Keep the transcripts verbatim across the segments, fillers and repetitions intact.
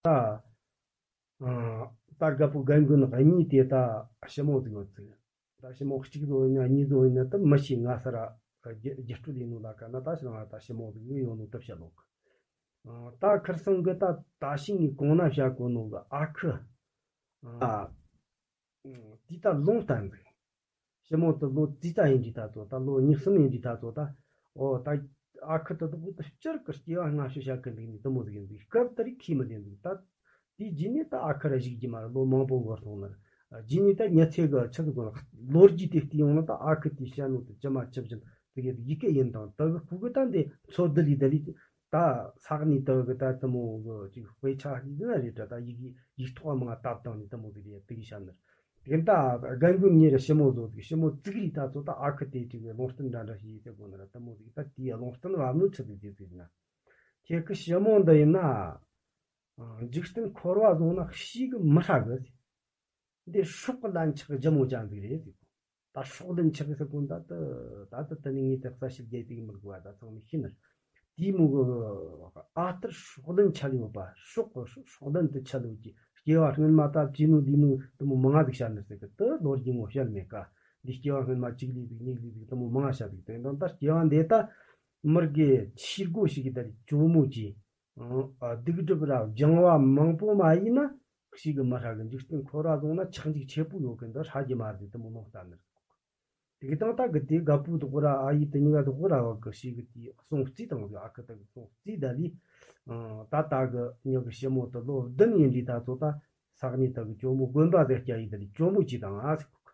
ད་ཨ་ད་རྒད་པོ་རྒན་རྒོན་གཉིས་དེ་ད་ཞི་མོ་ཟིག་ཡོད་ཟིག་ད་ཞི་མོ་གཅིག་བཟོ་ཡིན་ན་གཉིས་བཟོ་ཡིན་ན་ད་མི་ཤེས། ང་སར་རྒྱུ་རྒྱུ་སྤྲོད་ཡིན་ནོ་ལ་ཀ་ན་ད་ཕྱིར་ང་ད་ཞི་མོ་ཟིག་ཡོད་ནོ་ད་བཤད་ལོག་ཨ་ད་ཁར་སང་གི་ད་ད་ཤི་ངས་གོང་ན་བཤད་གོ་ནོ་གི་ཨ་ཁུ་ཨ་དེ་ད་ལུང་བསྟན་ཟིག་ཞི་མོ་དེ་ལོ་ཙི་ཙ་ཡིན་དུས་ད་ཚོ་ད་ལོ་ཉི་གསུམ་ཡིན་དུས་ད་ཚོ་ད། ཨོ་ད་ཨ་ཁུ་དེ་དག་ད་སྤྱིར་གི་སྐྱེ་བ་སྔ་ཕྱི་བཤད་གི་འདུག་ནི་དེ་མོ་ཟིག་ཡིན་ཟིག་སྐབས་དེར་ཁས་མི་ལེན་ཟིག་ད་དེའི་རྗེས་ནས་ད་ཨ་ཁུ་ར་བཞུགས་རྒྱུ་མ་རེད། ལོ་མང་པོ་འགོར་སོང་ན་རྗེས་ནས་ད་མྱི་ཚེ་གི་ཆི་ཟིག་དགོས་ན་ལོ་རྒྱུས་དེ་བལྟས་ཡོང་ན་ད་ཨ་ཁུ་དེའི་བཤད་ནོ་དེ་ཇི་མ་ཇི་བཞིན་དེ་གི་ཡི་གེ་ཡིན་དང་ད་གི་ཁུ་གི་ད་འདི་འཚོ་བསྡུ་ལི་ད་ལི། ད་ས་གནས་དག་གི་ད་དེ་མོ་གི་ཅིག་དཔེ་ཆ་ཡིན་ན་རེད་དྲ། ད་ཡིག་ཡིག་ཐོག་མ་བཏབ་བཏང་ནས་དེ་མོ་ཟིག་རེད། དེ་གི་བཤད་ནི་རེད། དེ་ད་རྒན་རྒོན་གཉིས་རེད། ཞི་མོ་བཟོ་ཟིག་ཞི་མོ་བཙུགས་རིས་ད་ཚོ་ད་ཨ་ཁུ་དེ་ཅིག་ལུང་བསྟན་འདྲ་འདྲ་ཞིག་ཡིན་ཟེར་གོ་ནི་རེད། དེ་མོ་ཟིག་ད་དེའི་ལུང་བསྟན་བབ་ནོ་ཆི་ཟིག་ཟིག་ཟིག་ན། ཁྱེད་ཀི་ཞི་མོ་འདི་ཡིན་ན་འཇིག་རྟེན་འཁོར་བ་བཟུང་ན་གཤིས་གི་མི་ཧྲ་གི་ཟེར། འདི་སྲོག་གི་ལན་ཆགས་ཇི་མོ་ཅན་ཟིག་རེད་ཟེར་གོ། ད་སྲོག་ལན་ཆགས་ཟེར་གོ་ད་ད་ད་ད་ནི་ངས་དེ་གསལ་བཤད་རྒྱག་དེ་གི་མི་དགོས་པ་ད་ཚང་མས་ཤེས་ནི། དེའི་མོ་གི་ཨ་ལྟར་སྲོག་ལན་ཆད་ཡོད་པ། སྲོག་གི་སྲོག་ལན་དུ་ཆད་ཡོད་ཀྱི་སྐྱེ་བ་སྔོན་མ་ད་བྱས་ནོ་ལས་ནོ་དེ་མོ་མང་ང་ཟིག་བཤད་ནི་ཟེར་གི། དེ་ལོ་རྒྱུས་ངོ་བཤད་མེད་ཀ། འདི་སྐྱེ་བ་སྔོན་མ་གཅིག་ལས་ཟིག་གཉིས་ལས་ཟིག་དེ་མོ་མང་ང་བཤད་ཟིག་དེ་འདང་ད་སྐྱེ་བ་འདི་ད་མི་དགེ་ཕྱིར་རྒོལ་ཞིག་གི་ད་ལི་ཇོ་མོ་གྱིས། ཨ་སྡིག་སྒྲིབ་ར་སྦྱང་བ་མང་པོ་མ་ཡིན་ན་གཤིས་ཀྱི་མི་ཧྲ་གི། འཇིག་རྟེན་འཁོར་བ་བཟུང་ན་ཆག་འཇིག་ཆེ་པོ་ཡོད་གི། འདི་ཧྲ་རྒྱུ་མ་རེད། དེ་མོ་ལུང་བསྟན་ནི་རེད། དེ་གི་དང་ད་གི་དེ་རྒད་པོ་དག་ར་ཨ་ཡེ་དེ་གཉིས་ཀ་དག་ར་བ་གི་གཤིས་ཀྱི་དེ་གསུང་རྩིས་དང་གི་ཨ་ཁུ་དག་གི་གསུང་རྩིས་ད་ལི། ཨ་ད་ད་གི་མྱི་གི་ཞི་མོ་དེ་ལོ་བདུན་ཡིན་དུས་ད་ཚོ་ད་ས་གནས་དག་གི་ཇོ་མོ་དགོན་པ་དེ་སྐྱ་ཡི་ད་ལི་ཇོ་མོ་གྱིས་དང་ཨ་ཟེར་གོ།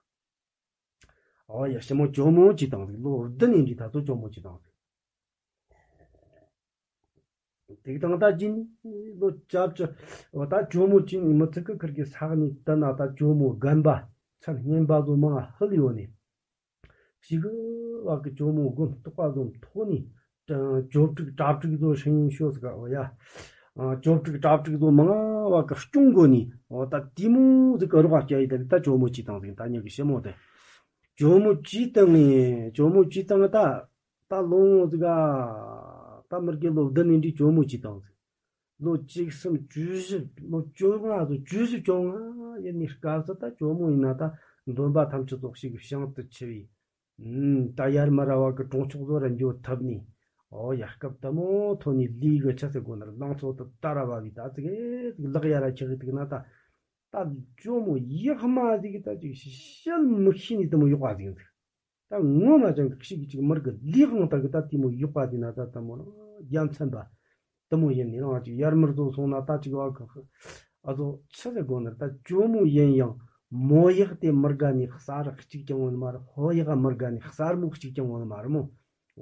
ཨོ་ཡ་ཞི་མོ་ཇོ་མོ་གྱིས་དང་ཟིག་ལོ་བདུན་ཡིན་དུས་ད་ཚོ་ཇོ་མོ་གྱིས་དང་ཟིག་དེ་དང་ད་ཅི་ལོ་ཅབ་ཅི་བ་ད་ཇོ་མོ་ཅི་མི་ཚིག་གི་ཁིར་གི་ས་གནས་དེ་ན་ད་ཇོ་མོ་རྒན་པ་མཚན་སྙན་པ་ཚོ་མང་ཧུལ་ཡོད་ནས། ཞིག་བ་གི་ཇོ་མོ་དགོན་གཏོགས་པ་ཚོ་ཐོག་ནས་ཇོ་ཕྲུག་གྲྭ་ཕྲུག་ཚོ་ཧྲིན་ཤོ་ཟིག་ག་ཨོ་ཡ། ཇོ་ཕྲུག་གྲྭ་ཕྲུག་ཚོ་མང་བ་གི་སྐྱོང་དགོས་ནས་འོ་ད་དེ་མོ་ཟིག་གི་རོགས་སྐྱ་ཡི་ད་ད་ཇོ་མོ་ཅི་དང་ཟིག་ད་ཉག་གི་ཞི་མོ་དེ། ཇོ་མོ་ཅི་དང་ངས་ཇོ་མོ་ཅི་དང་ད། ད་ལོ་ངོ་ཟིག་ག་ད་མི་དགེ་ལོ་བདུན་ནས་འདྲི་ཇོ་མོ་ཅི་དང་ཟིག་ལོ་བཅུ་གསུམ་བཅུ་བཞི་ལོ་བཅོ་ལྔ་ཚོ་བཅུ་བཞི་བཅོ་ལྔ་ཡིན་ནི་སྐབས་སུ་ད་ཇོ་མོ་ཡིན་ན་ད་འདོན་པ་ཐམས་ཅད་ཚོགས་ཤིག་བྱང་དུ་ཆུ་བའི། ད་ཡར་མར་བ་གི་གྲོང་ཆོག་ཚོ་ར་འགྱོ་ཐུབ་ནི། ཨོ་ཡ་སྐབས་དེ་མོ་ཐོན་ནི་ལུས་གི་ཆ་ཟེར་གོ་ནར་ལང་ཚོ་དུ་ད་ར་བ་བའི་ད་ཙི་གེ་ཙི་ལག་ཡ་ར་ཆག་གི་ཐུག་ན་ད། ད་ཇོ་མོ་ཡག་མ་ཟིག་ད་ཅིག་བཤད་མི་ཤེས་ནི་དེ་མོ་ཡག་པ་ཟིག་འདུག་ད་ངོ་མ་ཅང་གི་ཤིག་ཅིག་མར་གི་ལི་ཧང་ད་གི་ད་དེ་མོ་ཡག་པ་དེ་ན་ད་ད་མོ་རྒྱ་མཚན་པ་དེ་མོ་ཡིན་ནི་རང་ཅིག་ཡར་མར་ཚོ་སོང་ན་ད་ཅིག་བ་གི་ཨ་ཚོ་ཆི་ཟེར་དགོ་ནར་ད་ཇོ་མོ་ཡིན་ཡང་མོ་ཡག་དེ་མར་ག་ནི་གསར་གཅིག་ཀྱང་ཡོད་ནི་མ་རེད། ཧོ་ཡག་མར་ག་ནི་གསར་མོ་གཅིག་ཀྱང་ཡོད་ནི་མ་རེད་མོ།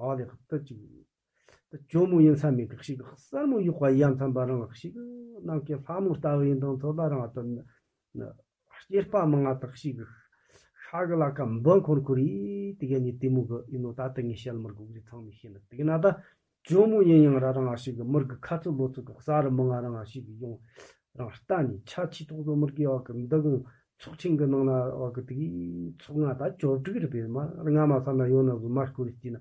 ཨ་ལེ་ད་ཅིག་ད་ཇོ་མོ་ཡིན་ས་མེད་གི་ཤིག་གསར་མོ་ཡག་པ་ཡ་མཚན་པ་རང་ཤིག་ནང་གི་ལྷ་མོ་ལྟ་བུ་ཡིན་དང་ཚོ་ལ་རང་ད། སྐྱེས་པ་མང་ང་དག་ཞིག་ཤ་གི་ལ་ཀ་འབུ་འཁོར་འཁོར་ཡིས་དེ་ག་ནི་དེ་མོ་གི་ཡིན་ནོ་ད་ལྟ་ངས་བཤད་མི་དགོས་རེད། ཚང་མས་ཤེས་ནི་དེ་ག་ན་ད་ཇོ་མོ་ཡིན་ཡང་ར་རང་ཞིག་མི་གི་ཁ་ཚུ་ལོ་ཚུ་གི་གསར་མང་ང་རང་ཞིག་ཡོང་རང་ལྟ་ནི་ཆ་ཆི་ཐོག་ཚོ་མི་གི་བ་གི་འདི་གུང་ཚོགས་ཆེན་གི་ནང་ན་བ་གི་དེ་གི་ཚོགས་ང་ད་ཇོ་ཕྲུག་རེད་པས་མ་ར་ང་མ་ས་ན་ཡོད་ན་བཟོ་མ་སྐུ་རེད་ཅི་ན།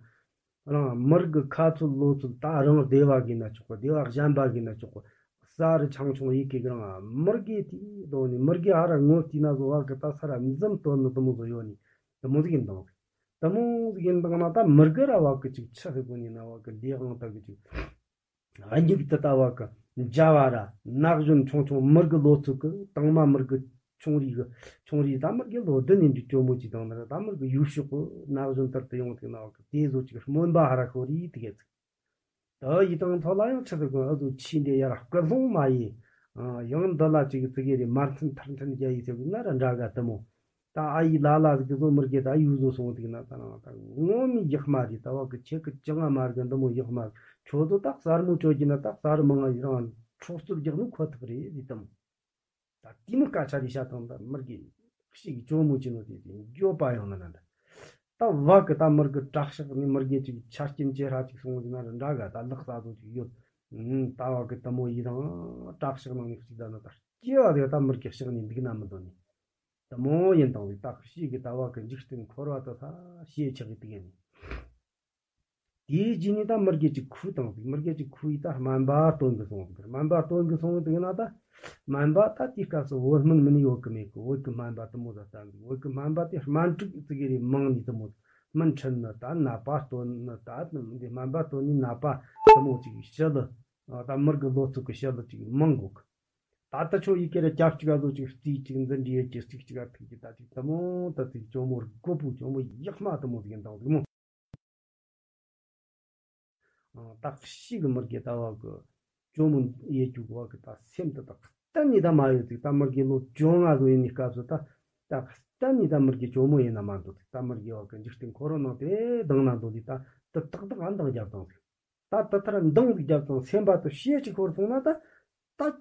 རང་མི་གི་ཁ་ཚུལ་ལོ་ཚུལ་ད་རང་སྡེ་བ་གི་ན་ཆོག་གོ་སྡེ་བ་གཞན་པ་གི་ན་ཆོག་གོ་གསར་ཆང་ཆུང་ཡི་གེ་གི་རང་མི་གི་དེ་དོ་ནི་མི་གི་ཧ་ར་ངོ་དེ་ན་བཟོ་བ་གི་ད་ས་ར་འཛིམ་དོ་ནི་དུ་མོ་བཟོ་ཡོད་ནི་དུ་མོ་ཟིག་ཡིན་དང་དུ་མོ་ཟིག་ཡིན་དང་ན་ད་མི་གི་ར་བ་གི་ཅིག་ཆི་ཟིག་གོ་ནི་ན་བ་གི་སྡེ་དབང་ད་གི་ཅིག་ཨ་མྱུག་དེ་ལྟ་བ་གི་འཇའ་བ་ར་ནག་གཞོན་ཆུང་ཆུང་མི་གི་ལོ་ཚོད་གི་དང་མ་མི་གི་ཆུང་རིགས་གི་ཆུང་རིགས་ད་མི་གི་ལོ་བདུན་ནས་འདི་ཇོ་མོ་ཅིག་དང་ནི་ར་ད་མི་གི་ཡུལ་ཕྱོགས་གི་ནག་གཞོན་ལྟར་དུ་ཡོང་ཐུག་ན་བ་གི་དེ་བཟོ་ཅིག་སྨོན་པ་ཧ་ར་ཤོ་རི་དེ་གས་ཚིག་ད་ཡི་དང་ཐོ་ལ་ཡང་ཆི་ཟིག་གི་ཨ་ཟོ་ཆི་འདི་ཡ་ར་སྐུ་ལྷུང་མ་ཡི་ཡང་འདི་ལ་ཅིག་ཙི་གེ་རེ་མར་འཐེན་ཐར་འཐེན་རྒྱ་ཡི་ཟེར་གི་ན་ར་འདྲ་ག་དུ་མོ། ད་ཨ་ཡི་ལ་ལ་གི་བཟོ་མི་རྒྱལ་ད་ཡུལ་བཟོ་སོང་དུས་ན་ད་རང་ད་ངོ་མི་ཡག་མ་རེད། ད་བ་གི་ཁྱེད་ཀྱི་ཅི་ང་མ་རྒྱལ་འདི་མོ་ཡག་མ་རེད། ཁྱོད་ཚོ་ད་གསར་མོ་བཅོ་རྒྱུ་ན་ད་གསར་མང་ང་ཡི་རང་འཕྲོག་རྩོད་རྒྱག་ནི་ཁོ་ཐག་རེད་ཟེར་དམ། ད་དེ་མོ་སྐད་ཆ་རེ་བཤད་དང་ད་མི་རྒྱལ་ཤིག་གི་ཇོ་མོ་ཅི་ནོ་དེ་དེ་འགྱོད་པ་ཡོང་ན་ན་ད་ད་བ་གི་ད་མི་རྒྱལ་དྲག་ཤག་ནི་མི་རྒྱལ་ཅིག་ཆ་རྐྱེན་ཅེ་ཧྲ་ཅིག་སོང་ཟིན་ན་ར་འདྲ་ག་ད་ལག་ས་བཟོ་ཅིག་ཡོད། ད་བ་གི་ད་མོ་ཡི་རང་དྲག་ཤག་ནང་ནས་ཅིག་ད་ན་ད་སྐྱེ་བ་དེ་ད་མི་རྒྱལ་ཤག་ནི་འདུག་ན་མི་འདོད་ནི། དེ་མོ་ཡིན་དང་བའི་རྟགས་ཤིག་གི་ལྟ་བ་གི་འཇིག་རྟེན་འཁོར་བ་དུ་ས་ཞེས་ཆགས་ཀྱི་དུག་ཡིན། དེའི་རྗེས་ནས་ད་མི་རྒས་ཅིག་ཁུ་བཏང་ཟིག་མི་རྒས་ཅིག་ཁུ་ཡིས་ད་སྨན་པ་སྟོན་གི་སོང་ཟིག་སྨན་པ་སྟོན་གི་སོང་ཟིག་ན་ད། སྨན་པ་ད་དེའི་སྐབས་སུ་བོད་སྨན་མིན་ཡོད་གི་མེད་གི་བོད་གི་སྨན་པ་དུ་མོ་ཟ་ལྟ་ཟིག་བོད་གི་སྨན་པ་དེ་སྨན་ཕྲུག་ཙི་གེ་རེ་མང་ནས་དུ་མོ་ཟིག་སྨན་ཁྲིད་ནི་ད་ནད་པ་སྟོན་ནི་ད་འདི་སྨན་པ་སྟོན་ནི་ནད་པ་དུ་མོ་ཅིག་ཞི་ལི། ད་མི་རྒས་ལོ་ཚོད་གི་ཞི་ལི་ཅིག་མང་གོ་གི་ད་ལྟ་ཆོ་ཡི་གེ་ར་ཀྱབ་གཅིག་ག་ལོ་གཅིག་རྩིས་གཅིག་འཛིན་འདྲི་ཡོད་ཀྱི་རྩིས་གཅིག་ག་ཐུག་གི་ད་ཅིག་དུ་མོ་ད་ཅིག་ཇོ་མོ་རྒོད་པོ་ཇོ་མོ་ཡག་མ་དུ་མོ་ཟིག་ཡིན་དང་ཟིག་མོ། ད་ཤི་གི་མི་རྒས་ད་བ་གི་ཇོ་མོ་ཡེ་རྒྱུག་བ་གི་ད་སེམས་དུ་ད་གཏན་ནས་ད་མ་ཡོད་ཅིག་ད་མི་རྒས་ལོ་བཅོ་ལྔ་ཟོ་ཡིན་ནི་སྐབས་སུ་ད་ད་གཏན་ནས་ད་མི་རྒས་ཇོ་མོ་ཡིན་ན་མ་འདུག་ད་མི་རྒས་བ་གི་འཇིག་རྟེན་འཁོར་བ་ནང་དེ་ལྡང་ན་འདུག་ལི་ད་དུ་ཏག་ཏག་ཨ་འདང་རྒྱབ་དང་ཟིག་ད་དེ་ལྟར་འདང་ཟིག་རྒྱབ་ཙང་སེམས་པ་དུ་ཤེས་ཅིག་ཤོར་སོང་ན་ད་ད་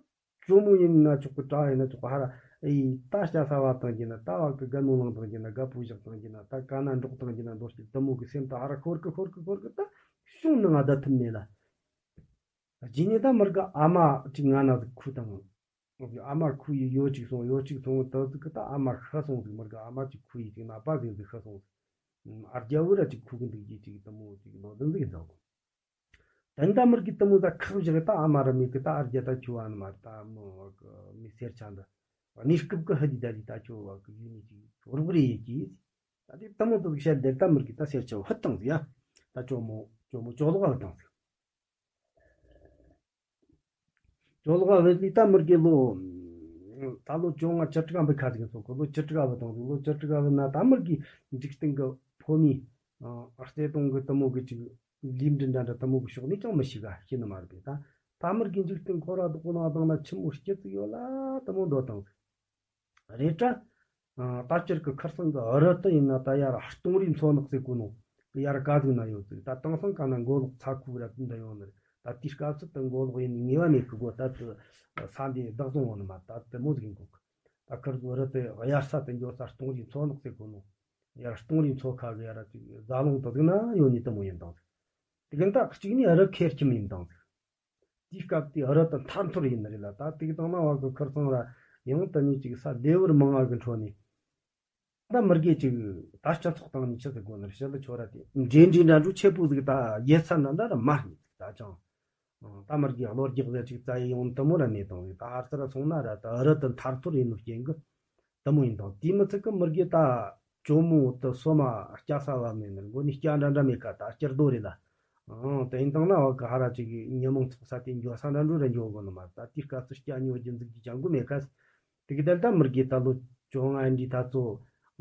ཇོ་མོ་ཡིན་ན་ཆོག་གི་གྲྭ་ཡིན་ན་ཆོག་གི་ཧ་ར་ཨེ་ད་སྐྱ་ས་བ་བཏང་གི་ན་ད་བ་གི་རྒན་མོ་ལང་བཏང་གི་ན་རྒད་པོ་བཞག་བཏང་གི་ན་ད་ཀ་ན་འབྲོག་བཏང་གི་ན་མདོ་སྐྱིད་དུ་མོ་གི་སེམས་ད་ཧ་ར་ཤོར་གི་ཤོར་གི་ཤོར་གི་ད་བྱུང་ནི་ང་ད་ཐུབ་མེད་ལ། རྗེས་ནས་ད་མི་རྒས་ཨ་མ་ཅིག་ང་ན་ཟིག་ཁུ་དང་། ཨ་མ་ཁུ་ཡི་ཡོ་ཅིག་སོང་ཡོ་ཅིག་སོང་ད་ཟིག་གི་ད་ཨ་མ་ཤི་སོང་ཟིག་མི་རྒས་ཨ་མ་ཅིག་ཁུ་ཡི་ཅིག་ནད་པ་ཟིག་ཟིག་ཤི་སོང་ཟིག་ཨ་རྒྱ་བོ་ར་ཅིག་ཁུ་གི་འདུག་ཡི་ཅིག་དུ་མོ་ཅིག་ལོ་ཟིག་ཟིག་འདུག་ད་ནི་ད་མི་རྒས་དུ་མོ་ད་ཁག་བཞག་ད་ཨ་མ་ར་མེད་གི་ད་ཨ་རྒྱ་ད་ཁྱོད་ཨ་ནི་མ་ད་མོ་མི་སེར་ཆ་འདི་གནས་སྐབས་གི་ཧ་དི་ད་དི་ད་ཁྱོད་བ་གི་ཡུལ་ནི་ཅིག་རོགས་རེ་ཡེ་གི་ད་དི་དུ་མོ་དུ་བཤད་དེ་ད་མི་རྒས་ད་སེར་ཆ་ཧུད་བཏང་ཟིག་ཡ་ད་ཇོ་མོ་ཇོ་མོ་ཇོ་ལོག་ཨ་བཏང་ཟིག་ཇོ་ལོག་ཨ་བེ་ལི་ད་མི་རྒས་ལོ། ད་ལོ་བཅོ་ལྔ་བཅུ་དྲུག་ཨ་འབུ་ཁ་ཟིག་སོང་གི་ལོ་བཅུ་དྲུག་ཨ་བུ་དང་ལོ་བཅུ་དྲུག་ཨ་བུ་ན་ད་མི་རྒས་འཇིག་རྟེན་གི་ཕོ་མོའི་བརྩེ་དུང་གི་དུ་མོ་གི་ཅིག་ལུས་འབྲེལ་འདྲ་འདྲ་དུ་མོ་གི་ཕྱོགས་ནས་ཅང་མི་ཤེས་ག་ཤེས་ནི་མ་རེད་པས་ད། ད་མི་རྒས་འཇིག་རྟེན་འཁོར་བ་སྡུག་པོ་ནང་བཏང་ན་ཆི་མོ་སྐྱིད་ཅིག་ཡོད་ལ་དུ་མོ་འདོད་དང་ཟིག་རེད་དྲ། ད་སྤྱིར་གི་ཁར་སང་གི་རི་དུ་ཡིན་ན་ད་ཡར་སྟོང་རིའི་མཚོ་ནག་ཟེར་གོ་ནོ། གི་ཡར་ག་ཟིག་ན་ཡོད་ཟིག་ད་དེང་སང་ག་ན་མགོ་ལོག་ཚ་ཁུག་ར་དུ་འདྲ་ཡོང་ནི་རེད། ད་དེའི་སྐབས་སུ་དུ་མགོ་ལོག་ཡིན་ནི་ངེས་པ་མེད་གི་གོ་ད་དུ་ས་འདི་བདག་བཟུང་བ་ནི་མ་ད་དུ་མོ་ཟིག་ཡིན་གོ་གི་ད་ཁར་གི་རི་དུ་དབྱར་ས་དུ་འགྱོ་ས་སྟོང་རིའི་མཚོ་ནག་ཟེར་གོ་ནོ། ཡར་སྟོང་རིའི་མཚོ་ཁ་གི་ཡར་ཅིག་རྫ་ལུང་དུ་ཟིག་ན་ཡོད་ནི་དུ་མོ་ཡིན་དང་ཟིག་དེ་གིན་ད་གཅིག་ནི་རི་ཁེར་ཁྱིམ་ཡིན་དང་ཟིག་དེའི་སྐབས་དེ་རི་དུ་ཐར་ཐོར་ཡིན་ནི་རེད་ལ་ད་དེ་གི་དང་ན་བ་གི་ཁར་སང་ར་ཡང་དུ་ནི་ཅིག་ས་ལེ་བར་མང་ང་གི་འཕྲོ་ནས། ད་མི་རྒས་ཅིག་ད་སྤྱི་ཚོགས་སྟེང་ནས་ཆི་ཟིག་དགོས་ནི་རེད་ཤི་ལ་ཆོ་ར་དེ་འདྲེ་འདྲེ་འདྲ་འདྲུ་ཆེ་པོ་ཟིག་ད་ཡེ་ཚ་ན་འདྲ་ར་མ་རྙེད་ཟིག་ད་ཅང་། ད་མི་རྒས་གློ་རྒྱག་ཟེར་ཅིག་རྩ་ཡི་ཡོང་དུ་མོ་ར་མེད་དང་ཟིག་ད་ཧར་ཚུར་སོང་ན་ར་ད་རི་དུ་ཐར་ཐོར་ཡིན་ནོ་རྐྱེན་གི་དུ་མོ་ཡིན་དང་དེ་མི་ཚིག་གི་མི་རྒས་ད་ཇོ་མོ་དུ་སོ་མ་སྐྱ་ས་བབ་ནས་ནི་མགོ་ནས་སྐྱ་འདྲ་འདྲ་མེད་ཀ་ད་སྐྱར་རྡོ་རེད་ལ། ཨང་དེ་ཡིན་དང་ན་བ་གི་ཧ་ར་ཅིག་གི་ཉི་མ་ཚོགས་ས་དེ་འགྱོ་ས་འདྲ་འདྲུ་ར་འགྱོ་དགོས་ནི་མ་ད་དེའི་སྐབས་སུ་སྐྱ་ཉོ་རྒྱུ་འཛུགས་རྒྱུ་ཅང་གི་མེད་ཀ་དེ་གི་དལ་ད་མི་རྒས་ད་ལོ་བཅོ་ལྔ་འདྲི་ད་ཚོ་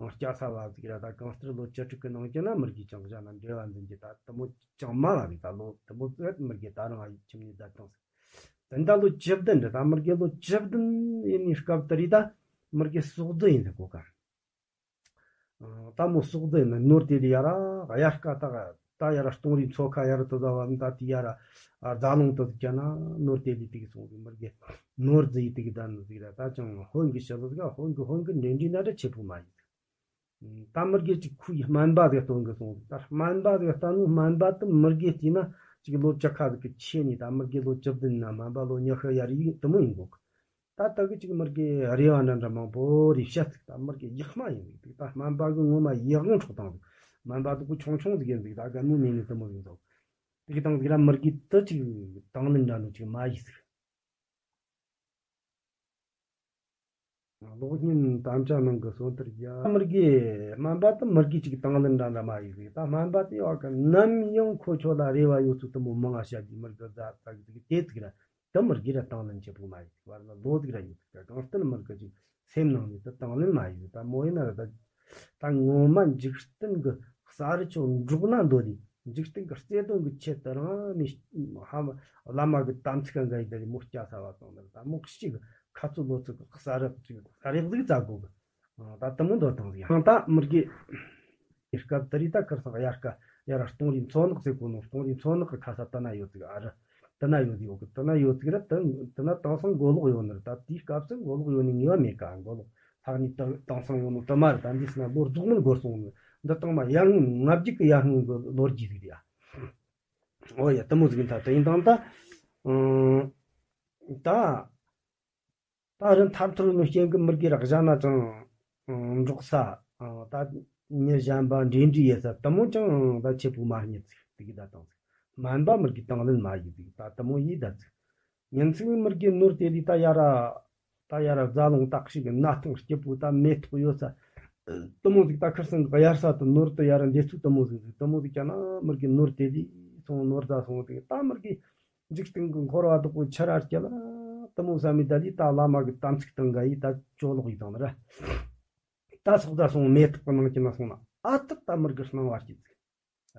སྐྱ་ས་བ་ཟིག་ར་ད་གང་ལྟར་ལོ་བཅུ་དྲུག་གི་ནང་གྱི་ན་མི་རྒས་ཅང་བཞག་ན་འབྲེལ་བ་འཛིན་རྒྱུ་ད་དུ་མོ་ཅང་མ་བ་རེད་ད་ལོ་དུ་མོ་ཙེ་མི་རྒས་ད་རང་ཨ་ཡི་ཁྱིམ་ནས་བསྡད་བཏང་ཟིག་དེ་ད་ལོ་བཅུ་བདུན་རེད་ད་མི་རྒས་ལོ་བཅུ་བདུན་ཡིན་ནི་སྐབས་དེ་རེད་ད་མི་རྒས་སྲོག་རྫི་ཡིན་ཟིག་གོ་ག་ད་མོ་སྲོག་རྫི་ཡིན་ན་ནོར་དེ་ལས་ཡ་ར་དབྱར་ཁ་ད་ད་ཡ་ར་སྟོང་རིའི་མཚོ་ཁ་ཡ་ར་དུ་ཟ་བ་ད་དེ་ཡ་ར་རྫ་ལུང་དུ་ཟིག་ཀྱ་ན་ནོར་དེ་ལས་དེ་གི་སོང་ཟིག་མི་རྒས་ནོར་རྫི་ཡི་དེ་གི་ད་ནི་ཟིག་ར་ད་ཅང་ཧོན་གི་ཞི་ལུ་ཟིག་ཧོན་གི་ཧོན་གི་འདྲེ་འདྲེ་ན་འདྲ་ཆེ་པོ་མ་ཡིན། ད་མི་རྒས་ཅིག་ཁུ་ཡི་སྨན་པ་ཟིག་སྟོན་གི་སོང་ཟིག་ད་སྨན་པ་ཟིག་ལྟ་ནོ་སྨན་པ་དུ་མི་རྒས་བལྟས་ན་ཅིག་ལོ་བཅུ་ཁ་ཟིག་གི་ཆེ་ནི་ད་མི་རྒས་ལོ་བཅུ་བདུན་ན་སྨན་པ་ལོ་ཉི་ཤུ་ཡ་རེ་ཡིན་དུ་མོ་ཡིན་གོ་གི་ད་ལྟ་གི་ཅིག་མི་རྒས་རེ་བ་འདྲ་འདྲ་མང་པོ་རེ་བཤད་ཚིག་ད་མི་རྒས་ཡག་མ་ཡིན་ཟིག་ད་སྨན་པ་གི་ངོ་མ་ཡག་གང་འཕྲོག་བཏང་ཟིག་སྨན་པ་དུ་གུ་ཆུང་ཆུང་ཟིག་ཡིན་ཟིག་ད་རྒན་མོ་མེད་ནི་དུ་མོ་ཡིན་ཟིག་དེ་གི་དང་ཟིག་ར་མི་རྒས་དུ་ཅིག་དང་ལེན་འདྲ་ནོ་ཅིག་མ་ཡིན་ཟིག་གློག་བརྙན་དམ་བཅའ་ནང་གི་སོ་ཐར་རྒྱ་མི་རྒས་སྨན་པ་དུ་མི་རྒས་ཅིག་དང་ལེན་འདྲ་འདྲ་མ་ཡིན་ཟིག་ད་སྨན་པ་དེ་བ་གི་ནམ་ཡང་ཁོ་ཆོ་ལ་རེ་བ་ཡོད་ཚུལ་དུ་མོ་མང་ང་བཤད་ཀྱི་མི་རྒས་ད་ད་གི་ཟིག་དེ་ཟིག་ར། དུ་མི་རྒས་ར་དང་ལེན་ཆེ་པོ་མ་ཡིན་བར་ལ་ལོ་ཟིག་ར་ཡོད་ཟིག་གང་སྟེ་མི་རྒས་ཅིག་སེམས་ནང་ནས་དུ་དང་ལེན་མ་ཡིན་ད་མོ་ཡིན་ན་ར་ད་ད་ངོ་མ་འཇིག་རྟེན་གི་ས་རི་ཆོ་འབྲོག་ན་འདོད་དེ་འཇིག་རྟེན་གི་བརྩེ་དུང་གི་ཆེད་དུ་རང་ནི་ཧ་བླ་མ་གི་དམ་ཚིག་འགའ་ཡི་ད་རེ་མོ་སྐྱ་ས་བ་དང་ནི་ད་མོ་ཞིག་ཁ་ཚུ་ལོ་ཚུ་གི་ས་རི་ས་རི་ཟིག་ཙ་གོ་གི་ད་དུ་མོ་འདོད་དང་ཡང་ད་མི་རྒས། དེ་སྐབས་དེ་རིགས་ད་ཁར་སང་དབྱར་ཁ་ཡར་སྟོང་རིའི་མཚོ་ནག་ཟེར་གོ་ནོ་སྟོང་རིའི་མཚོ་ནག་གི་ཁ་ས་དེ་ན་ཡོད་ཟིག་ཨ་རི། དེ་ན་ཡོད་ཟིག་ཡོད་གི་དེ་ན་ཡོད་ཟིག་ར་དེ་དེ་ན་དེང་སང་མགོ་ལོག་ཡོད་ནི་རེད་ད་དེའི་སྐབས་སུ་མགོ་ལོག་ཡོད་ནི་ངེས་པ་མེད་ཀ་མགོ་ལོག་ལྷག་ནི་དེ་དེང་སང་ཡོད་ནོ་དེ་མ་རེད་ད་འདི་སི་ན་ལོ་རྫོགས་མིན་འགོར་སོང་ནི་འདི་དང་མ་ཡར་སྔོན་ལྔ་བརྒྱ་གི་ཡར་སྔོན་གི་ལོ་རྒྱུས་ཟིག་རེད་ཨ། ཨོ་ཡ་དེ་མོ་ཟིག་ཡིན་ད་དེ་ཡིན་དང་ད། ད། ད་རིན་ཐར་ཐོར་ནོ་རྐྱེན་གི་མི་རྒས་རག་བཞག་ན་ཅང་འབྲོག་ས་ད་མྱི་གཞན་པ་འབྲེལ་འདྲིས་ཡོད་ས་དུ་མོ་ཅང་ད་ཆེ་པོ་མ་རྙེད་ཟིག་དེ་གི་ད་དང་ཟིག་སྨན་པ་མི་དགེ་དང་ལེན་མ་ཡིན་ཟིག་ད་དེ་མོ་ཡིན་ད་ཟིག་ཉིན་ཚིག་མི་དགེ་ནོར་དེ་ལས་ད་ཡ་ར། ད་ཡ་ར་རྫ་ལུང་ད་ཞིག་གི་ན་ཐང་སྐྱིད་པོ་ད་མེ་ཏོག་ཡོད་ས། དེ་མོ་ཟིག་ད་ཁིར་སང་གི་གཡར་ས་དུ་ནོར་དུ་ཡ་ར་འདེད་ཚུལ་དེ་མོ་ཟིག་ཟིག་དེ་མོ་ཟིག་ཀྱང་ན་མི་དགེ་ནོར་དེ་ལས་སོང་ནོར་རྫ་སོང་དེ་ད་མི་དགེ་འཇིག་རྟེན་གི་འཁོར་བ་དུ་གོ་ཆ་ར་སྐྱེ་ལ་དེ་མོ་བསམ་མི་ད་ལས་ད་བླ་མ་གི་དམ་ཚིག་དང་འགལ་ཡི་ད་ཅོ་ལོག་ཡི་དང་ནི་ར། ད་སོག་རྫ་སོང་མེ་ཏོག་གི་ནང་གི་ན་སོང་ན་ཨ་ཏི་ད་མི་དགེ་སྣང་བ་སྐྱིད་ཟིག་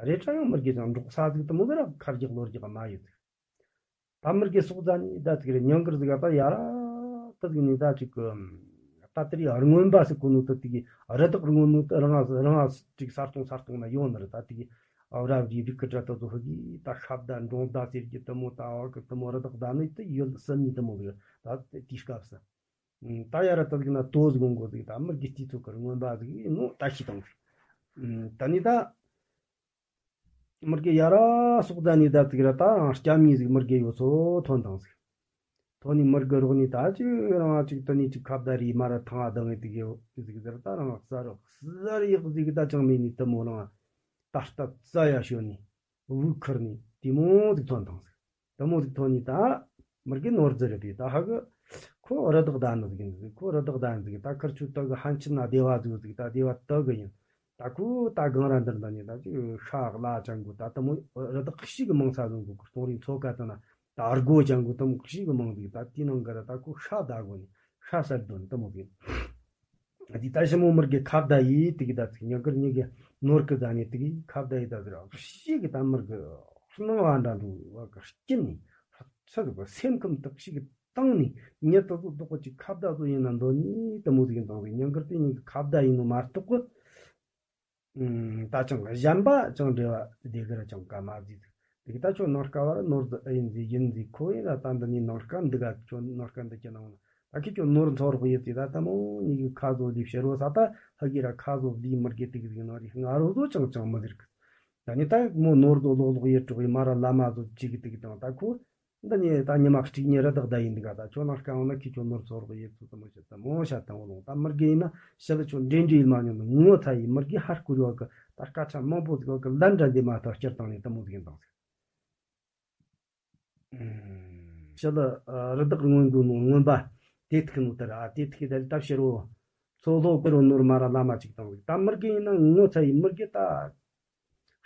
རེ་ཕྲ་ཡང་མི་དགེ་ཅང་འབྲོག་ས་ཟིག་དེ་མོ་ཟིག་ར་ཁ་རྒྱག་ལོ་རྒྱག་མ་ཡོད་ཟིག་ད་མི་དགེ་སོག་རྫ་ནི་ད་ཅིག་རེ་ཉང་གར་ཟིག་ད་ཡ་ར་ད་ཟིག་ནི་ད་ཅིག་གི་ད་དེ་རིང་རྔོན་པ་ཟིག་གོ་ནོ་ད་དེ་གི་རི་དྭགས་རྔོན་ནོ་ད་རང་ང་རང་ང་ཅིག་ས་སྟོང་ས་སྟོང་ན་ཡོང་ནི་རེད། ད་དེ་གི་ཨ་ར་བི་རིག་གི་དྲ་ད་ཚོ་ཧི་གི་ད་ཤ་བདའ་འབྲོང་བདའ་ཟེར་གི་དེ་མོ་ད་བ་གི་དེ་མོ་རི་དྭགས་བདའ་ནི་ད་ཡོད་སྲིད་ནི་དེ་མོ་གི་ད་དེ་སྐབས་སུ་ད་ཡ་ར་ད་ཟིག་ན་ཏོ་ཟིག་འོང་གོ་ཟིག་ད་མི་དགེ་དེ་ཚོ་གི་རྔོན་པ་ཟིག་ནོ་ད་ཤི་དང་ཟིག་ད་ནི་ད། མི་དགེ་ཡ་ར་སོག་ཟླ་ནི་ཟླ་ཙིག་ར་ད་སྐྱབས་གཉིས་ཟིག་མི་དགེ་ཡོད་ཚོ་ཐོན་དང་ཟིག་ཐོན་ནི་མི་དགེ་རོགས་ནི་ད་ཅི་རང་ཅིག་ད་ནི་ཅིག་ཁ་བརྡ་རི་མ་ར་ཐང་ཨ་དང་ངེ་དེ་གེ་ཟིག་ཟེར་ད་རང་ས་རོགས་ཟ་ར་ཡག་ཟིག་ད་ཅང་མེད་ནི་དེ་མོ་རང་ད་ལྟ་ཙ་ཡ་ཤོད་ནི་བུ་ཁུར་ནི་དེ་མོ་ཟིག་ཐོན་དང་ཟིག་དེ་མོ་ཟིག་ཐོན་ནི་ད་མི་དགེ་ནོར་རྫི་རེད་པས། ད་ཧ་གི་ཁོ་རི་དྭགས་བདའ་ནི་ཟིག་ཡིན་ཟིག་ཁོ་རི་དྭགས་བདའ་ནི་ཟིག་ད་ཁིར་ཆུ་དག་གི་ཧན་ཆི་ན་སྡེ་བ་ཟིག་ཟིག་ད་སྡེ་བ་དག་གི་ཡིན། ད་ཁོ་ད་གང་ར་འདིར་འདི་ནས་ད་ཅིག་ཤ་ལ་ཅང་གོ་ད་དེ་མོ་རི་དྭགས་ཤིག་གི་མང་ས་ཟིག་གོ་གི་སྟོང་རིང་ཚོ་ཀ་ད་ན་ད་སྒོ་ཅང་གོ་དེ་མོ་ཤིག་གི་མང་ཟིག་ད་དེ་ནང་གི་ར་ད་ཁོ་ཤ་ད་གོ་ནི་ཤ་ཟ་དོ་ནི་དེ་མོ་ཟིག་འདི་ད་ཞི་མོ་མི་དགེ་ཁ་བརྡ་ཡིས་དེ་གི་ད་ཚིག་ཉག་གི་ཉི་གི་ནོར་གི་ཟ་ནས་དེ་གི་ཁ་བརྡ་ཡིས་ད་ཟེར་ཤི་གི་ད་མི་དགེ་སྣང་བ་འདྲ་འགྲོ་བ་གི་སྐྱིད་ནི་ཚ་གི་སེམས་ཁམས་དག་ཤི་གི་བཏང་ནི་ཉི་ད་གཟོད་བདག་གི་ཅིག་ཁ་བརྡ་བཟོ་ཡིན་ན་འདོད་ནི་དེ་མོ་ཟིག་ཡིན་དང་ཟིག་ཉག་གི་དེ་ཉི་གི་ཁ་བརྡ་ཡིན་ནོ་མ་གཏོགས་གི་ད་ཅང་གཞན་པ་ཅང་འབྲེལ་བ་དེ་གི་ར་ཅང་ག་མ་ཟིག་དེ་གི་ད་ཁྱོད་ནང་དཀའ་བ་ར་ནོར་ཟི་ཨེ་ཡིན་ཟི་ཡིན་ཟི་ཁོ་ཡིན་ར་ད་འདི་ནི་ནང་དཀའ་འདི་ག་ཁྱོད་ནང་དཀའ་འདི་ཀྱི་ནང་ན་ད་ཁྱེད་ཁྱོད་ནོར་འཚོ་རོགས་ཡོད་ཟི་ད་ད་མོ་ཉི་གི་ཁ་བཟོ་ལི་ཕྱི་རོ་ས་ད་ཧ་གི་ར་ཁ་བཟོ་ལི་མི་དགེ་དེ་གི་ཟིག་ནང་རི་ང་རོ་བཟོ་ཅང་ཅང་མི་ཟེར་གི་ད་ནི་ད་མོ་ནོར་བཟོ་ལོག་ལོག་ཡོད་གྲོགས་ཡི་མ་ར་བླ་མ་བཟོ་ཅི་གི་དེ་གི་དང་ད་ཁོ་འདི་ནི་ད་ཉི་མ་གཅིག་ཉི་ར་དག་ད་ཡིན་འདི་ག་ད་ཁྱོད་ནང་དཀའ་འོང་ན་ཁྱེད་ཁྱོད་ནོར་འཚོ་རོགས་ཡོད་ཚུལ་ད་མོ་བཤད་ད་མོ་བཤད་ད་འོ་ལོང་ད་མི་དགེ་ཡིན་ན་ཤི་ལ་ཁྱོད་འདྲེ་འདྲེ་ཡིན་མ་ཉོ་ནི་ངོ་ཚ་ཡིན་མི་དགེ་ཧར་བསྐུར་ཡོད་གི་ད་སྐད་ཆ་མང་པོ་ཟིག་ཡོད་གི་ལན་འདྲ་འདི་མ་ཐག་སྤྱིར་བཏང་ནས་ད་མོ་ཟིག་ཡིན་དང་ཟིག་ཤི་ལ་རི་དྭགས་རྔོན་དགོས་ནོ་རྔོན་པ་དེ་ཐུག་ནོ་ལྟར་ཨ་དེ་ཐུག་ད་ལྟ་ཕྱི་རོ་ཚོ་ལོ་ཀི་རོ་ནོར་མ་ར་བླ་མ་ཅིག་དང་ཟིག་ད་མི་དགེ་ཡིན་ན་ངོ་ཚ་ཡིན་མི་དགེ་ད།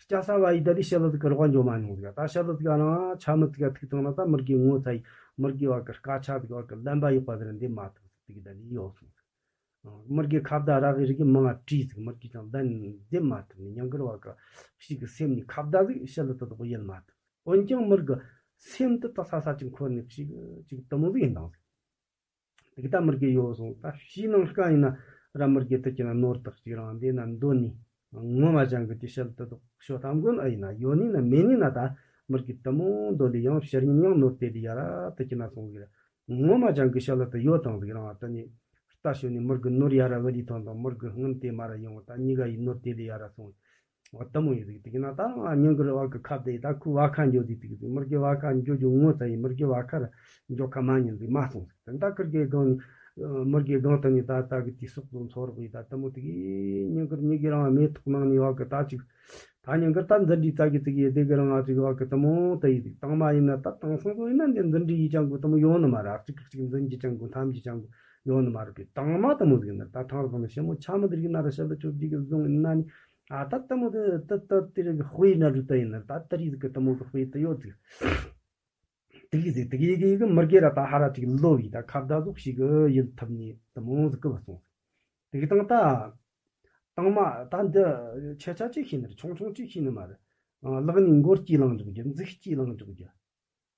སྐྱ་ས་བ་ཡི་ད་ལི་ཤི་ལ་ཟིག་གི་རོགས་འཇོ་མ་མྱོང་ཟིག་ད་ཤི་ལ་ཟིག་ཨ་ན་ཆ་མི་ཟིག་ཐུག་ཐང་ན་ད་མི་དགེ་ངོ་ཚ་ཡིན་མི་དགེ་བ་གི་སྐད་ཆ་ཟིག་བ་གི་ལན་པ་ཡོད་པ་ཟིག་འདེབས་མ་ཐུབ་ཟིག་དེ་གི་ད་ལི་ཡོད་སོང་ཟིག་མི་དགེ་ཁ་བརྡ་ར་གི་རི་གི་མང་ང་བྲིས་ཟིག་མི་དགེ་ཀྱང་ལན་འདེབས་མ་ཐུབ་ནི་ཉང་གི་ར་བ་གི་ཤི་གི་སེམས་ནི་ཁ་བརྡ་ཟིག་ཤི་ལ་ད་དོག་ཡེད་མ་ཐུབ། འོན་ཀྱང་མི་དགེ་སེམས་དུ་ད་ས་ས་ཅིག་འཁོར་ནི་ཤི་གི་ཅིག་དུ་མོ་ཟིག་ཡིན་དང་ཟིག་དེ་གི་ད་མི་དགེ་ཡོད་སོང་ད་ཕྱིའི་ནང་དཀའ་ཡིན་ན་ར་མི་དགེ་དུ་ཀྱི་ན་ནོར་དག་ཅིག་རང་འདི་ན་འདོད་ནི་ངོ་མ་ཅང་གི་དེ་ཤལ་དུ་དོག་ཤོ་ཐམ་གོན་ཨ་ཡིན་ན་ཡོད་ནི་ན་མེད་ནི་ན་ད་མི་དགེ་དུ་མོ་འདོད་ལི་ཡང་ཕྱིར་ཉིན་ཡང་ནོར་དེ་ལི་ཡ་ར་དུ་ཀྱི་ན་སོང་གི་ར་ངོ་མ་ཅང་གི་ཤལ་དུ་ཡོད་དང་ཟིག་རང་ཨ་དུ་ནི་ལྟ་ཤོ་ནི་མི་དགེ་ནོར་ཡ་ར་བ་ལི་ཐོན་དང་མི་དགེ་སྔོན་དེ་མ་ར་ཡོང་ད་གཉིས་ཀ་ཡི་ནོར་དེ་ལི་ཡ་ར་སོང་། འོ་དེ་མོ་ཡིན་ཟིག་དེ་གི་ན་ད་རང་ཉིན་གུར་བ་གི་ཁ་བརྡ་ཡི་ད་ཁུ་བ་ཁ་འགྱོ་ཟིག་དེ་གི་ཟིག་མི་དགེ་བ་ཁ་འགྱོ་རྒྱུ་ངོ་ཚ་ཡི་མི་དགེ་བ་ཁ་ར་འགྱོ་ཁ་མ་ཉན་ཟིག་མ་སོང་ཟིག་དེ་ད་ཁུར་གི་སྒང་ནི་མི་དགེ་སྒང་དུ་ནི་ད་ད་གི་དེ་སོག་ཚོ་འཚོ་རོགས་ཡི་ད་དེ་མོ་དེ་གི་ཉིན་གུར་ཉིན་གི་རང་མེ་ཏོག་ནང་ནི་བ་གི་ད་ཅིག་ད་ཉིན་གུར་ད་འཛིན་གྲྭའི་ཙ་གི་ཙི་གི་དེ་གི་རང་ང་ཅིག་བ་གི་དེ་མོ་དེ་ཡི་ཟིག་དང་མ་ཡིན་ན་ད་དེང་སང་ཚོ་ཡིན་ན་འདི་འཛིན་གྲྭའི་ཡི་ཅང་གི་དེ་མོ་ཡོང་ནི་མ་ར་ཅིག་ཅིག་འཛིན་གི་ཅང་གི་ཐམས་ཅད་ཅང་གི་ཡོང་ནི་མ་ར་གི་དང་མ་དེ་མོ་ཟིག་ཡིན་ན་ད་ཐང་ར་དང་ནི་ཞི་མོ་ཆ་མི་དེ་རིག་ན་ར་ཞི་ལ་ཅོ་བརྒྱུད་གི་བཟུང་ཡིན་ན་ནི། ཨ་ད་ལྟ་མོ་དེ་ད་ལྟ་དེ་རིགས་དཔེ་ན་རུ་ལྟ་ཡིན་ན་ད་ལྟ་རིགས་ཀྱི་ལྟ་མོ་གི་དཔེ་ལྟ་ཡོད་ཅིག་དེ་གི་ཟིག་དེ་གི་གི་གི་མི་དགེ་ར་ད་ཧ་ར་ཅིག་ལོ་བའི་ད་ཁ་བརྡ་ཟོག་ཞིག་གི་ཡིད་ཐུབ་ནི་ལྟ་མོ་ཟིག་གི་བ་སོང་། དེ་གི་དང་ད་དང་མ་ད་འདི་ཆེ་ཆ་ཅིག་ཤེས་ནི་རེད། ཆུང་ཆུང་ཅིག་ཤེས་ནི་མ་རེད། ལག་ནི་མགོ་སྐྱིད་ལང་འཇུག་རྒྱུ། མཛུག་སྐྱིད་ལང་འཇུག་རྒྱུ།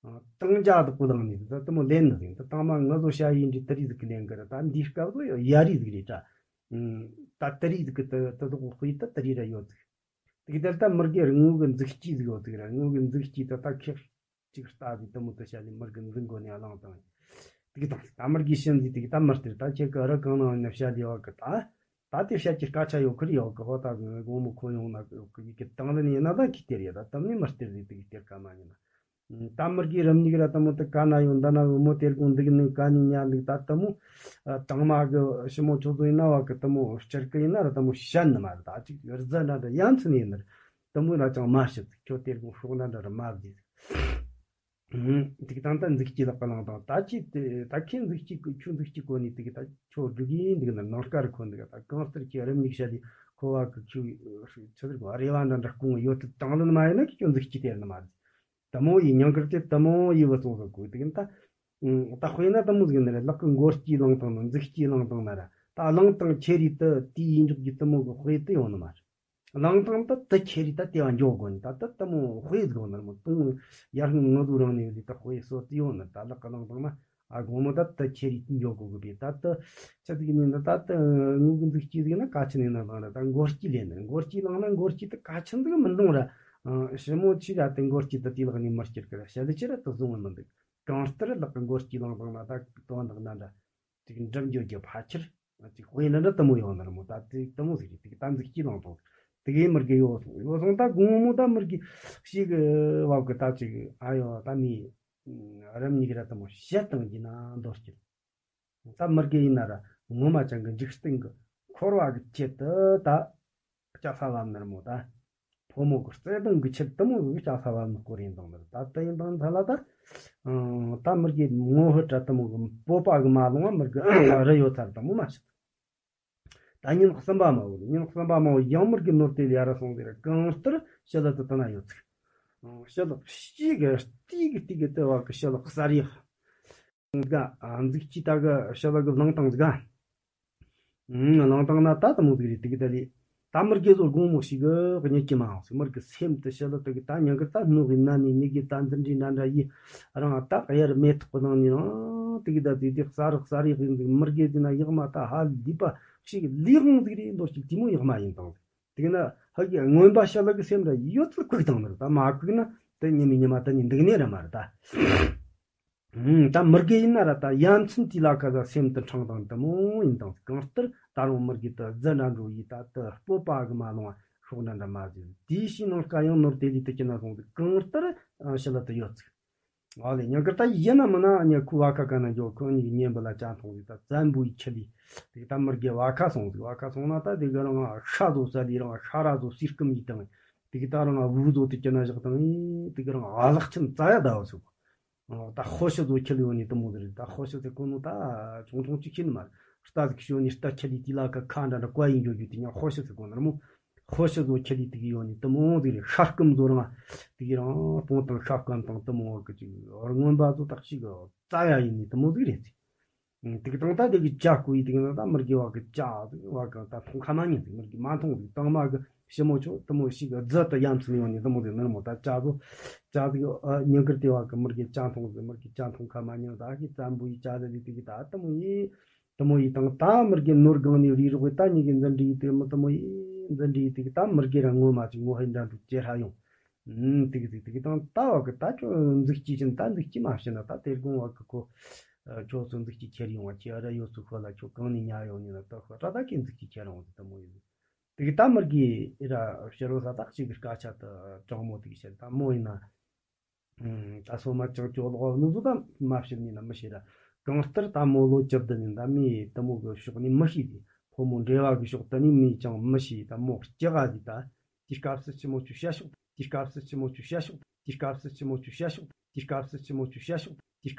ཨ། གཏང་རྒྱ་དག་པོ་ལངས་ནས་ད་དེ་མོ་ལེན་ནི་ཟིག་ད་དང་མ་ང་ཚོ་ཤ་ཡིན་འདྲི་དེ་རིགས་ཟིག་གི་ལེན་གི་ར་ད་འདིའི་སྐབས་སུ་ཡ་རིགས་ཟིག་རེད་ད། ད་དེ་རིགས་ཟིག་གི་ད་ད་དོག་དཔེ་ད་དེ་རིགས་ར་ཡོད་ཟིག་དེ་གི་ད་ལྟ་མི་དགེ་རི་ངོ་གི་མཛུག་སྐྱིད་ཟིག་ཡོད་ཟིག་ར། ངོ་གི་མཛུག་སྐྱིད་ད་ད་ཁེག་ཅིག་ལྟ་ཟིག་དེ་མོ་ད་བཤད་ལས་མི་དགེ་མཛུག་མགོ་ནས་བླངས་དང་། དེ་གི་དང་ད་མི་དགེ་ཤིན་ཟིག་དེ་གི་ད་མི་སྟེར་ད་ཁྱེད་ཀི་ར་གང་ནང་ཡིན་ན་བཤད་ལས་ཡོད་གི་ད། ད་དེ་བཤད་ཀྱི་སྐད་ཆ་ཡོད་ཁུར་ཡོད་གི་ཧོ་ད་གི་དགོང་མོ་ཁོ་ཡོང་ན་ཡོད་གི་ཡི་གི་དང་ལེན་ཡིན་ན་ད་ཁི་སྟེར་ཡོད་ད་དམ་ནི་མི་སྟེར་ཟིག་དེ་གི་སྟེར་ཀ་མ་ཡིན་ན། ད་མི་དགེ་རིམ་གཉིས་ར་དེ་མོ་དེ་ག་ན་ཡོད་འདི་ན་ཡོད་མོ་དེར་གོང་འདུག་ནི་ག་ནི་ཉ་འདུག་ད་དེ་མོ། དང་མ་གི་ཞི་མོ་ཆོ་ཚོ་ཡིན་ན་བ་གི་དེ་མོ་སྤྱིར་གི་ཡིན་ན་ར་དེ་མོ་བཤད་ནི་མ་རེད། ད་ཅིག་རྫ་འདྲ་འདྲ་ཡ་མཚན་ཡིན་ནི་རེད། དེ་མོ་ལ་ཅང་མ་བཤད། ཁྱོད་དེ་དགོང་ཧྲོག་འདྲ་འདྲ་ར་མ་བཟས། ཧུམ། དེ་གི་ད་ལྟ་འཛུགས་སྐྱེས་ལག་གི་བླངས་དང་། ད་ཁྱེད་དེ་ད་ཁྱེད་འཛུགས་སྐྱེས་གི་ཁྱོད་འཛུགས་སྐྱེས་གོ་ནས་དེ་གི་ད་ཁྱོད་སྒུག་ཡིན་འདུག་ན་ནང་སྐར་ཁོ་འདུག་ད་གང་ལྟར་ཁྱེད་རིམ་གཉིས་བཤད་དེ་ཁོ་བ་གི་ཁྱོད་ཆི་ཟེར་གོ་རེ་བ་འདྲ་འདྲ་སྐུང་ཡོད་དུ་དང་ལེན་མ་ཡིན་ན་ཁྱོད་འཛུགས་སྐྱེས་དེ་ནི་མ་རེད། དེ་མོ་ཡི་ཉང་ཀར་དེ་དེ་མོ་ཡི་བུ་སོང་ཟིག་གོ་དེ་གི་ད། ད་དཔེར་ན་དེ་མོ་ཟིག་ནི་རེད། ལག་གི་མགོ་སྐྱེས་བླངས་དང་ན་འཛུགས་སྐྱེས་བླངས་དང་ན་ར། ད་བླངས་དང་ཁྱེད་རིགས་དེ་དེའི་ཡིན་འཇོག་གི་དེ་མོ་གི་དཔེ་དེ་ཡོང་ནི་མ་རེད། བླངས་དང་དེ་དེ་ཁྱེད་རིགས་ད་དེ་བ་འཇོག་དགོས་ནི། ད་དེ་དེ་མོ་དཔེ་ཟིག་ཡོང་ནི་རེད་མོ། དུང་ཡར་སྔོན་ང་ཚོ་རང་ནས་ཡོད་དེ་ད་དཔེ་སོ་དེ་ཡོང་ནི། ད་ལག་གི་བླངས་དང་ན། ཨ་དགོང་མོ་ད་ལྟ་ཁྱེད་རིགས་འགྱོ་དགོས་གི་བས། ད་ལྟ་ཆི་ཟིག་ནི་ན། ད་ལྟ་དངོས་གི་འཛུགས་སྐྱེས་ཟིག་ན་ག་ཆི་ནས་ན་ལངས་ར། ད་མགོ་སྐྱེས་ལེན་ནི། མགོ་སྐྱེས་ལངས་ན་མགོ་སྐྱེས་ད་ག་ཆི་འདུག་མི་འདུག་ར། ཨ་ཞི་མོ་ཆི་ར་དེ་མགོ་སྐྱེས་ད་དེ་ལག་ནས་མི་སྐྱུར་གི་ར། བཤད་ལེ་ཆི་ར་ད་བཟུང་བ་མི་འདུག་གང་ལྟར་ལག་གི་མགོ་སྐྱེས་ལངས་དང་ན་ད་དོན་དག་ན་འདྲ་ཅིག་འགྲུབ་འགྱོ་རྒྱུ་ཕལ་ཆེར་ཅིག་དཔེ་ན་འདྲ་དེ་མོ་ཡོང་ནི་ར་མོ། ད་དེ་དེ་མོ་ཟིག་རེད། དེ་གི་ད་འཛུགས་སྐྱེས་ལངས་དང་དེ་གི་མི་དགེ་ཡོད་སོང་ཡོད་སོང་། ད་དགོང་མོ་ད་མི་དགེ་ཞིག་བབ་གི་ད་ཅིག་ཨ་ཡོ་ད་ནི། རིམ་གཉིས་ར་དེ་མོ་བཤད་བཏང་གི་ན་མདོར་བསྐྱུར། ད་མི་དགེ་ཡིན་ན་ར་ངོ་མ་ཅན་གི་འཇིག་རྟེན་གི་འཁོར་བ་གི་ཆེད་དུ་ད་སྐྱ་ས་བབ་ནི་ར་མོ། ད་ཕོ་མོ་གི་བརྩེ་དུང་གི་ཆེད་དུ་མོ་གི་སྐྱ་ས་བབ་ནི་སྐོར་ཡིན་དང་ནི་ར། ད་དེ་ཡིན་དང་ཐ་ལ་ད་ཨང་ད་མི་དགེ་ངོ་ཧུ་དྲ་དེ་མོ་གི་སྤོབས་པ་གི་མ་ལོང་བ་མི་དགེ་རི་ཡོད་ཚར་དང་མོ་མ་ཤི། ད་ཉིན་གསུམ་པ་མ་བོ་ཉིན་གསུམ་པ་མ་བོ་ཡང་མི་དགེ་ནོར་དེ་ལ་ཡ་ར་སོང་ཟེར། གང་ལྟར་ཞི་ལི་དུ་དུ་ན་ཡོད་ཚིག་ཞི་ལི་ཤི་གི་ལྟི་གི་ལྟི་གི་ལྟི་བ་གི་ཞི་ལི་གསར་ཡག་ག་འཛུགས་ཀྱི་ད་གི་ཞི་ལི་གི་བླངས་བཏང་ཟིག་བླངས་བཏང་ན་ད་དུ་མོ་ཟིག་རེད། དེ་གི་ད་ལི་ད་མི་དགེ་ཚོ་དགོང་མོ་ཞིག་གི་གཉིད་ཀྱི་མ་འོང་ཟིག་མི་དགེ་སེམས་དུ་ཞི་ལི་དུ་གི་ད་ཉིན་གི་ད་ནུ་གི་ན་ནི་ཉི་གི་ད་འཛིན་འདྲི་འདྲ་འདྲ་ཡི་རང་ད་གཡར་མེ་ཐོག་གི་ནང་ནི་རང་དེ་གི་ད་དེ་དེ་གསར་གསར་ཡག་ཡིན་ཟིག་མི་དགེ་དེ་ན་ཡག་མ་ད་ཧ་ལི་པ་ཞིག་ལི་དབང་ཟིག་རེད། འདོ་ཞིག་དེ་མོ་ཡག་མ་ཡིན་དང་། དེ་ན་ཧ་གི་རྔོན་པ་ཞི་ལི་གི་སེམས་ར་ཡོད་ཚད་ལྐུགས་དང་ནི་ར། ད་མ་ལྐུགས་ན་དེ་ཉི་མའི་ཉི་མ་དེ་ནི་འདུག་ནི་ར་མ་རེད་ད། ད་མི་དགེ་ཡིན་ན་ར་ད་ཡ་མཚན་དེ་ལ་ཁ་ཟ་སེམས་དུ་འཕྲང་དང་དུ་མོ་ཡིན་དང་། གང་ལྟར་ད་རུང་མི་དགེ་དུ་རྫི་འདྲ་འགྲོ་ཡི་ད་དུ་སྤོབས་པ་གི་མ་ལོང་བ་ཤོག་འདྲ་འདྲ་མ་ཟིན་དེའི་ཕྱི་ནང་ཀ་ཡང་ནོར་དེ་ལི་དུ་ཀྱི་ན་སོང་དུ་གང་ལྟར་ཞི་ལི་དུ་ཡོད་ཚིག་ཨ་ལེ་ཉག་གི་ད་ཡིན་ན་མིན་ན་ཉག་ཁུ་བ་ཁ་ག་ན་འཇོག་ཁོ་གཉིས་ཉན་པ་ལ་ཅང་མཐོང་ཟིག་ད་བཙན་པོའི་ཁྱི་ལི་དེ་ད་མི་དགེ་བ་ཁ་སོང་ཟིག་བ་ཁ་སོང་ན་ད་དེ་གི་རང་ཤ་བཟོ་ས་ལི་རང་ཤ་ར་བཟོ་སིར་ཀུམ་ཡི་དང་དེ་གི་ད་རང་བུ་བཟོ་དེ་ཀྱི་ན་བཞག་དང་དེ་གི་རང་ཨ་ལག་ཆིན་ཙ་ཡ་ད་བ་སུ་ད་ཧོ་ཤི་བཟོ་ཁྱི་ལི་ཡོ་ནི་དུ་མོ་ཟིག་རེད། ད་ཧོ་ཤི་ཟེར་གོ་ནོ་ད་ཆུང་ཆུང་ཅིག་ཤི་ནི་མ་རེད། རྟ་ཟིག་ཤོ་ནི་རྟ་ཁྱི་ལི་དེ་ལ་ཁ་ཁ་འདྲ་འདྲ་ཀ་ཡིན་འཇོག་རྒྱུ་དེ་ཉག་ཧོ་ཤི་ཟེར་གོ་ནི་ར་མོ། ཧོ་ཤི་ཟོ་ཁྱི་ལི་དེ་གི་ཡོ་ནི་དུ་མོ་ཟིག་རེད། ཤ་སྐམ་ཟོ་རང་དེ་གི་རང་སྤོང་དང་ཤ་སྐམ་དང་དུ་མོ་གི་ཅིག་རྔོན་པ་ཟོ་དག་ཞིག་གི་རྩ་ཡ་ཡིན་ནི་དུ་མོ་ཟིག་རེད་ཟིག་དེ་གི་དང་ད་དེ་གི་ཅ་ཀུ་ཡི་དེ་གི་ན་ད་མི་དགེ་བ་གི་ཅ་ཟིག་བ་གི་ད་མཐོང་ཁ་མ་ཉན་ཟིག་མི་དགེ་མ་མཐོང་ཟིག་དང་མ་གི་ཞི་མོ་ཆོ་དུ་མོ་ཞིག་གི་རྫི་དུ་ཡ་མཚན་ཡོ་ནི་དུ་མོ་ཟིག་ནི་ར་མོ། ད་ཅ་ཟོ་ཅ་ཟིག་ཉིན་དཀར་དེ་བ་གི་མི་དགེ་ཅ་མཐོང་ཟིག་མི་དགེ་ཅ་མཐོང་ཁ་མ་ཉན་ད་ཤི་བཙན་པོ་ཡི་ཅ་ལི་ལི་དེ་གི་ད་དུ་མོ་ཡི་དུ་མོ་ཡི་དང་ད་མི་དགེ་ནོར་གང་ནས་རི་རོགས་ད་ཉི་གི་འཛིན་འདྲི་ཡི་དེ་མི་དུ་མོ་ཡི་འཛིན་འདྲི་ཡི་དེ་གི་ད་མི་དགེ་ར་ངོ་མ་ཅིག་ངོ་ཧེ་འདྲ་འདུག་ཅེ་ཧྲ་ཡོང་། ཨུམ། དེ་གི་དེ་གི་དང་ད་བ་གི་ད་ཁྱོད་འཛུགས་སྐྱེས་ཅན་ད་འཛུགས་སྐྱེས་མ་བྱེད་ན་ད་དེ་དགོང་བ་གི་ཁོ་ཁྱོད་ཚོ་འཛུགས་སྐྱེས་ཁྱེར་ཡོང་བ་ཁྱེད་ར་ཡོད་ཚུལ་ཁོ་ལ་ཁྱོད་གང་ནས་ཉར་ཡོང་ནི་ན་ད་ཁོ་ད་ད་གི་འཛུགས་སྐྱེས་ཁྱེར་ཡོང་དེ་དུ་མོ་ཡི་དེ་གི་ད་མི་དགེ་ར་ཕྱི་རོལ་ས་ད་གཅིག་གི་སྐད་ཆ་ད་དྲང་མོ་དེ་གི་བཤད་ད་མོ་ཡིན་ན། ད་སོ་མ་ཅང་ཅོ་ལོག་ནུ་ཟུ་ད་མ་བཤད་ནི་ན་མི་ཤེས་ར། གང་ལྟར་ད་མོ་ལོ་བཅུ་བདུན་ནི་ད་མི་དུ་མོ་གི་ཕྱོགས་ནི་མི་ཤེས་ཏེ། ཕོ་མོ་འབྲེལ་བ་གི་ཕྱོགས་དུ་ནི་མི་ཅང་མི་ཤེས། ད་མོ་སྐྱི་ག་ཟིག་ད། དེ་སྐབས་སུ་ཆི་མོ་ཆུ་བཤད་ཤོག་དེ་སྐབས་སུ་ཆི་མོ་ཆུ་བཤད་ཤོག་དེ་སྐབས་སུ་ཆི་མོ་ཆུ་བཤད་ཤོག་དེ་སྐབས་སུ་ཆི་མོ་ཆུ་བཤད་ཤོག་དེ་སྐབས།